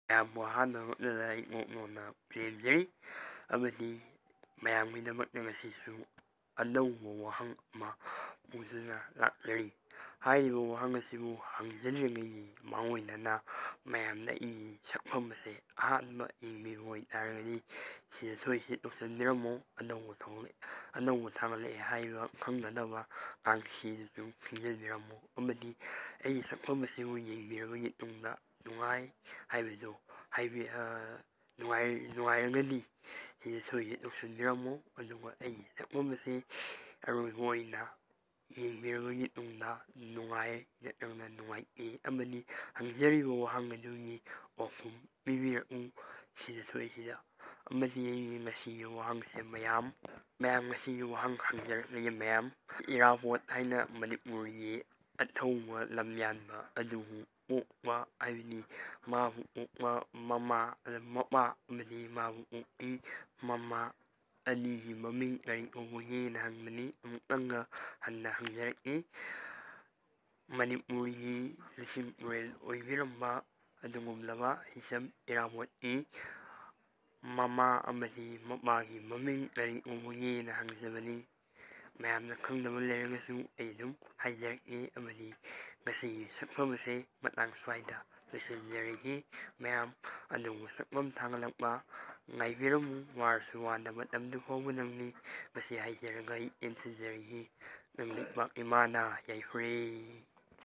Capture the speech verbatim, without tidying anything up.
ꯃꯌꯥꯝꯕꯨ ꯑꯍꯥꯟꯕꯃꯛꯇꯗ ꯏꯅꯣꯞ ꯅꯣꯞꯅ ꯂꯦꯝꯖꯔꯤ꯫ ꯑꯃꯗꯤ ꯃꯌꯥꯝꯒꯤꯗꯃꯛꯇ ꯉꯁꯤꯁꯨ ꯑꯅꯧꯕ ꯋꯥꯍꯪ ꯑꯃ ꯄꯨꯗꯨꯅ ꯂꯥꯛꯆꯔꯤ꯫ ꯍꯥꯏꯔꯤꯕ ꯋꯥꯍꯪ ꯑꯁꯤꯕꯨ ꯍꯪꯖꯗ꯭ꯔꯤꯉꯩꯒꯤ ꯃꯥꯡꯑꯣꯏꯅꯅ ꯃꯌꯥꯝꯅ ꯑꯩꯒꯤ ꯁꯛꯐꯝ ꯑꯁꯦ ꯑꯍꯥꯟꯕ ꯌꯦꯡꯕꯤꯕ ꯑꯣꯏꯇꯥꯔꯒꯗꯤ ꯁꯤꯗ ꯁꯣꯏꯁꯤ ꯇꯧꯁꯟꯕꯤꯔꯝꯃꯣ꯫ ꯑꯅꯧꯕ ꯊꯣꯛꯂꯛ-, ꯑꯅꯧꯕ ꯊꯥꯒꯠꯂꯛꯑꯦ ꯍꯥꯏꯕ ꯈꯪꯅꯅꯕ ꯀꯥꯡꯁꯤꯗꯁꯨ ꯈꯪꯖꯟꯕꯤꯔꯝꯃꯣ꯫ ꯑꯃꯗꯤ ꯑꯩꯒꯤ ꯁꯛꯐꯝ ꯑꯁꯤꯕꯨ ꯌꯦꯡꯕꯤꯔꯕꯒꯤ ꯇꯨꯡꯗ ꯅꯨꯡꯉꯥꯏ ꯍꯥꯏꯕꯗꯨ ꯍꯥꯏꯕꯤ-, ꯑ, ꯅꯨꯡꯉꯥꯏ-, ꯅꯨꯡꯉꯥꯏꯔꯒꯗꯤ ꯁꯤꯗ ꯁꯣꯏꯁꯤ ꯇꯧꯁꯟꯕꯤꯔꯝꯃꯣ꯫ ꯑꯗꯨꯒ ꯑꯩꯒꯤ ꯁꯛꯐꯝ ꯑꯁꯤ ꯑꯔꯣꯏꯕ ꯑꯣꯏꯅ ꯌꯦꯡꯕꯤꯔꯕꯒꯤ ꯇꯨꯡꯗ ꯅꯨꯡꯉꯥꯏ ꯅꯠꯇ꯭ꯔꯒꯅ ꯅꯨꯡꯉꯥꯏꯇꯦ ꯑꯃꯗꯤ ꯍꯪꯖꯔꯤꯕ ꯋꯥꯍꯪ ꯑꯗꯨꯒꯤ ꯄꯥꯎꯈꯨꯝ ꯄꯤꯕꯤꯔꯛꯎ ꯁꯤꯗ ꯁꯣꯏꯁꯤꯗ꯫ ꯑꯃꯗꯤ ꯑꯩꯒꯤ ꯉꯁꯤꯒꯤ ꯋꯥꯍꯪꯁꯦ ꯃꯌꯥꯝ, ꯃꯌꯥꯝ ꯉꯁꯤꯒꯤ ꯋꯥꯍꯪ ꯍꯪꯖꯔꯛꯂꯒꯦ ꯃꯌꯥꯝ꯫ ꯏꯔꯥꯕꯣꯠ ꯍꯥꯏꯅ ꯃꯅꯤꯄꯨꯔꯒꯤ ꯑꯊꯧꯕ ꯂꯝꯌꯥꯟꯕ ꯑꯗꯨꯕꯨ ꯑꯣꯛꯄ ꯍꯥꯏꯕꯗꯤ ꯃꯥꯕꯨ ꯑꯣꯛꯄ ꯃꯃꯥ, ꯃꯄꯥ ꯑꯃꯗꯤ ꯃꯥꯕꯨ ꯑꯣꯛꯄꯤ ꯃꯃꯥ ꯑꯅꯤꯒꯤ ꯃꯃꯤꯡ ꯀꯔꯤ ꯀꯧꯕꯒꯦꯅ ꯍꯪꯕꯅꯤ꯫ ꯑꯃꯨꯛꯇꯪꯒ ꯍꯟꯅ ꯍꯪꯖꯔꯛꯏ꯫ ꯃꯅꯤꯄꯨꯔꯒꯤ ꯂꯨꯆꯤꯡ ꯄꯨꯔꯦꯜ ꯑꯣꯏꯕꯤꯔꯝꯕ ꯑꯗꯨꯒꯨꯝꯂꯕ ꯍꯤꯁꯝ ꯏꯔꯥꯕꯣꯠꯀꯤ ꯃꯃꯥ ꯑꯃꯗꯤ ꯃꯄꯥꯒꯤ ꯃꯃꯤꯡ ꯀꯔꯤ ꯀꯧꯕꯒꯦꯅ ꯍꯪꯖꯕꯅꯤ꯫ ꯃꯌꯥꯝꯅ ꯈꯪꯗꯕ ꯂꯩꯔꯒꯁꯨ ꯑꯩ ꯑꯗꯨꯝ ꯍꯥꯏꯖꯔꯛꯏ ꯑꯃꯗꯤ ꯉꯁꯤꯒꯤ ꯁꯛꯐꯝ ꯑꯁꯤ ꯃꯇꯥꯡ ꯁ꯭ꯋꯥꯏꯗ ꯂꯣꯏꯁꯤꯟꯖꯔꯒꯦ꯫ ꯃꯌꯥꯝ ꯑꯅꯧꯕ ꯁꯛꯐꯝ ꯊꯥꯒꯠꯂꯛꯄ ꯉꯥꯏꯕꯤꯔꯝꯃꯨ꯫ ꯋꯥꯔꯁꯨ ꯋꯥꯅ ꯃꯇꯝꯗꯨ ꯐꯥꯎꯕ ꯅꯪꯅꯤ꯫ ꯃꯁꯤ ꯍꯥꯏꯖꯔꯒ ꯑꯩ ꯇꯦꯟꯁꯤꯟꯖꯔꯒꯦ꯫ ꯅꯪ ꯂꯩꯕꯥꯛ ꯏꯃꯥꯅ ꯌꯥꯏꯐꯔꯦ꯫